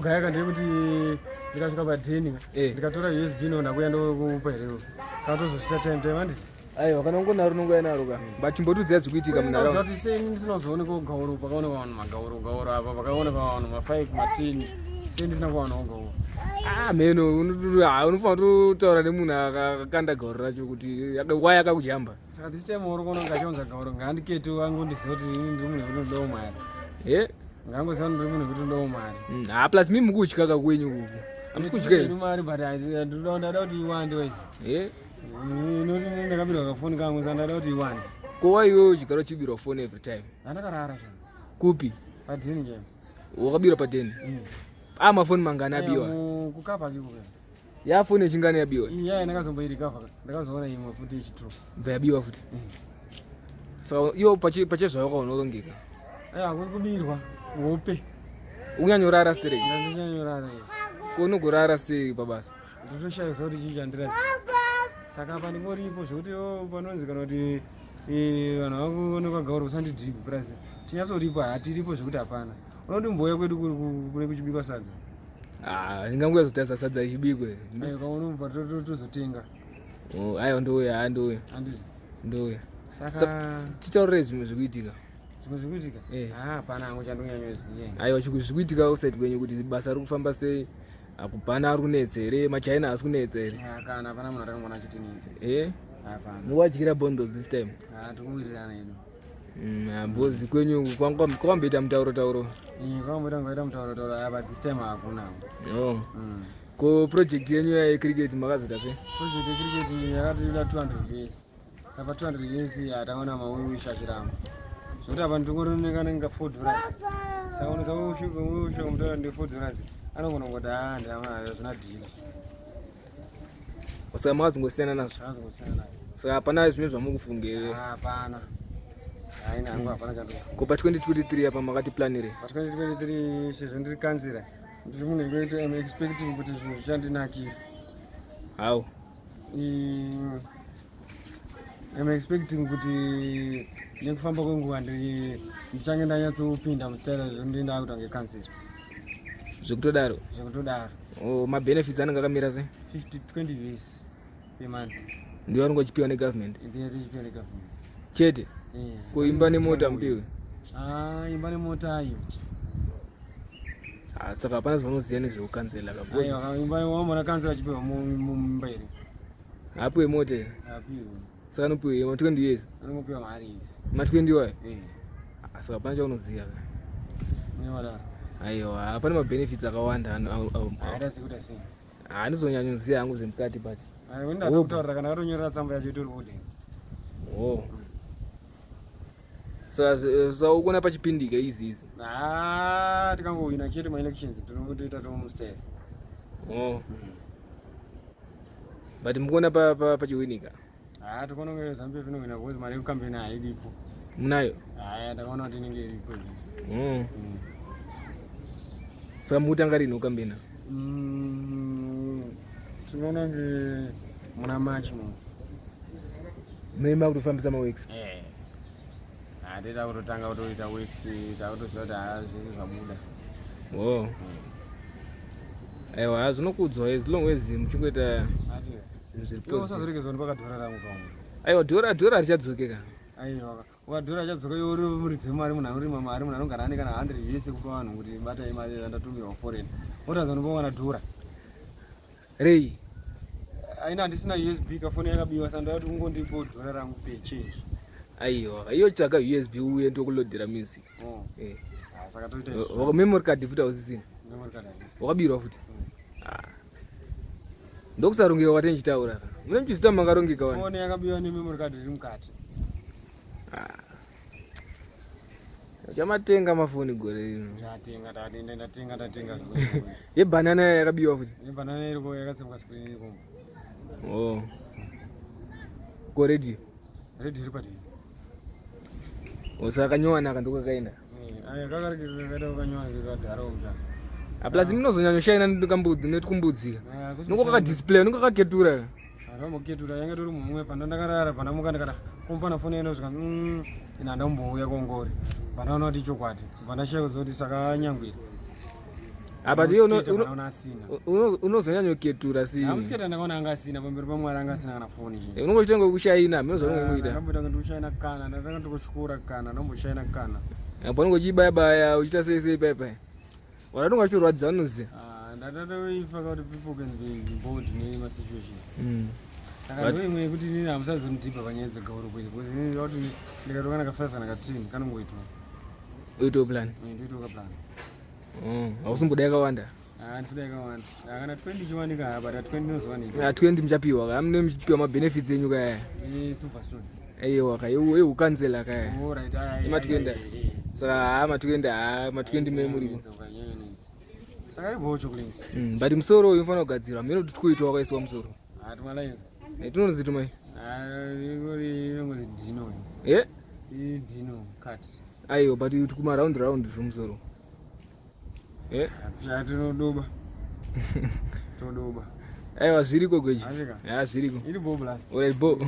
Chandogaya ka ndeyekuti ndikasvika padheni Eh. ndikatora USB no ndakuya ndokupa here kana tozosvita time time handiti. Aiwa, kana ungonaro unongouya naro ka, but chimbotiudzai zvikuitika munharaunda. Kuti sei ndisina kuzoonekawo gauro pakaoneka vanhu magauro gauro apa, pakaoneka vanhu ma5, ma10, sei ndisina kuwanawo gauro? Ah, meno unofanira kutotaura nemunhu akakanda gauro racho kuti wai akakujamba. Saka this time uri kuona ngachionza gauro, ngaandikete angondiziva kuti ini ndiri munhu wekuti ndodawo mari. Ngangoziva kuti ndiri munhu wekuti ndodawo mari. Ha, plus mi mukutya kakwenyu kuku, hamusi kutya here? Mari, but ndada kuti iwande wese. Inoti ndakabirwa kafoni kangu, saka ndada kuti iwande. Ko waiwe uchigara uchibirwa foni every time? Handakarara zva. Kupi? Padheni chaipo. Wakabirwa padheni? A, mafoni mangani abiwa? Kukapa kiko. Ya, foni yechingani yabiwa? Iya, ndakazomboirikavha, ndakazoona imwe futi yechitu. Bva yabiwa futi. Saka iwo pachezvawakaona unorongeka? Aya, kuri kubirwa hope. Unyanyorara stereki? Ndandinyanyorara izvi. Ko unogorara sei pabasa? Ndotoshaisa kuti chii chandiradza. Saka apa ndingoripo zvekuti oh, panonzi kana kuti vanhu vakuonekwa gauro usandidhibhi, plus tinyatsoripo, hatiripo zvekuti hapana unoti mbouya kwedu kune kuchibikwa sadza. Ah, ndinganguya zotarisa sadza ichibikwe. Aiwa, kaunobva tozotenga. Oh, aiwa, ndouya, ha, ndouya. Handizvo? Ndouya. Saka titaurire zvimwe zvikuitika. Zvimwe zvikuitika? Eh. Ah, hapana hangu chandonyanyoziva. Aiwa, zvikuitika outside kwenyu, kuti basa riri kufamba sei, hakupana ari kunetsa here, machina asi kunetsa here? Ah, kana hapana munhu atakamboona achitinetsa. Hapana. Muwadyira bondo this time? Ah, tikuwirirana yedu. Because kwenyu kwakamboita mutauro tauro. Kwamboita ngaita mutauro tauro aya, but this time hakuna. Oh. Ko project yenyu yecricket makazoita sei? Project yecricket yakatida 200 years, saka 200 years hataona mawiwisha achiramba zvokuti apa ndingoroneka nenga $4. Saka unosaka usvika mutaura ndi $4, anogona kungoti haa, ndamana zvina deal. Saka makazongosiyana nazvo? Zvakazongosiyana nayo. Saka hapana zvimwe zvamukufunga here? Hapana, haina hangu, hapana chando. Ko pa2023 apa makati planire? Pa 2023, sezvo ndiri kanzira, ndiri munhu wekuti am expecting kuti zvinhu zvichandinakira. How? I'm expecting kuti nekufamba kwenguva ndichange ndanyatsopinda mustyle zvekuti ndakuita ngekansira. Zvekutodaro? Zvekutodaro. Oh, mabenefits anenge akamira sei? 50 20 years per month. Ndiwo anenge achipiwa negovernment? Ndiye tichipiwa negovernment. Chete? Eh. Ko imba nemota mupiwe? Ah, imba nemota ayo. Ah, saka hapana zvaunoziva nezveukansela ka? Aiwa, imba wamona kansela achipiwa mumba here? Hapiwe mota here? Apiwe. Saka anopiwe ma 20 years? Anongopiwa mari idzi. Ma 20 wayo? Eh. Ah, saka hapana chaunoziva ka? Newadaro. Aiwa, hapana mabenefits akawanda Haida sekuita sei? Handizonyanyoziva hangu zvemukati, but Aiwa, ndakutaurira kana katonyorera tsamba yacho itori order. Oh, saka saukuona pachipindika easy easy? Ah, tikangowina chete maelections, tinotoita tomustyle. Oh, but mukuona pachiwinika? Ah, tikuona kunge ZANU PF inowina because mari yekukambeni hairipo. Munayo? Haya, ndakaona kuti inenge iripo. Saka mukutanga rini ukambena? Tinoona kunge muna March mu. Munoima kutofambisa maworks? Eh. Ah, tida kutotanga kutoita works, takutoziva kuti haa, zvese zvabuda. Oh, aiwa, zvinokudzwa as long as muchingoita zvinhu zviri Iwe positive. usazoregedzwa ndipakadhora rangu pamwe. Aiwa, dhora richadzokeka. Aiwa, ukadhora achadzoka, iwe uri muridzi wemari, munhu anorima mari, munhu anogara ane kana 100 yese kupa vanhu kuti batai mari yandatumirwa foreign, wotaza unopawana dhora Rei? Aina, handisina USB, kafoni yakabiwa, saka ndada kuti ungondipo dhora rangu pe change. Aiwa, iyo tsvaka USB uye ndokulodhera music. Oh. Eh. Ah, saka toita Memory card futi hausisina? Memory card handisi. Wakabirwa futi? Ah. Ndokusarongeka kwate ndichitaura, mune muchizvita makarongeka wani. Foni yakabiwa nememory card iri mukati. Ah. Chamatenga mafoni gore rino? Ndatenga, ndatenga, ndatenga, ndatenga. Yebanana yakabiwa futi? Yebanana iriko, yakatsemuka screen iriko. Oh, ko radio? Radio iri patini. Saka kanyowanaka ndokakaenda? Aya kakarikaita kanyowana kakadhara mutana. Plus munozonyanyoshaina netikumbudzika noko kakadisplay noko kakaketura. Akamboketura, yanga tori mumwe panda ndakarara, pandamuka ndikati komfana foni yaenda kusvika ina handambouya kongori, pandaona kuti chokwadi, pandashaya kuzoti saka nyangwiri. Apa tiye Musketa kana asina. Unozonyanyoketura si. Musketa ndakaona anga asina pamberi paMwari anga asina kana foni chii. Unongochita ngokushaina, mino zvaunongoita. Ndamboita ndikushayina kana, ndatanga ndikushukura kana, ndomboshayina kana. Apo unongochibaya baya uchiita sei sei paya paya. Waratonga achitorwadza unoziva. Ah, ndatatoifa kuti people can be bored nema situations. Saka ndo imwe yekuti inini hamusazondibha panyaya dzegauro kwezi because inini ndikuti ndikatoka naka 5 kana ka 10 kanongoitwa. Uitewo plan. Eh, ndoitawo ka plan. Hausimboda yakawanda. Ah, ndinoda yakawanda. Ah, kana 20 chiwanika but 20 inozowanika. Ah, 20 muchapiwa ka mune muchipiwa mabenefits enyu kaya. Eh, Silverstone. Aiwa ka eukansela kaya. All right. Ah, Ema 20. Saka haa ma20 haa ma20 mune muripo. Saka ibho chocolate. But musoro uyu unofanira kugadzirwa mune kuti tikuitwa wakaiswa musoro. Ah, tumalainzi. Eh, tunonzi tumai. Ah, inongozi dino. Eh? Dino cut. Aiwa but kuma round round zvomusoro. Eh? Tinodoba. Todoba. Aiwa zviriko gweji. Ah, zviriko. Iri bo plus. Alright bo.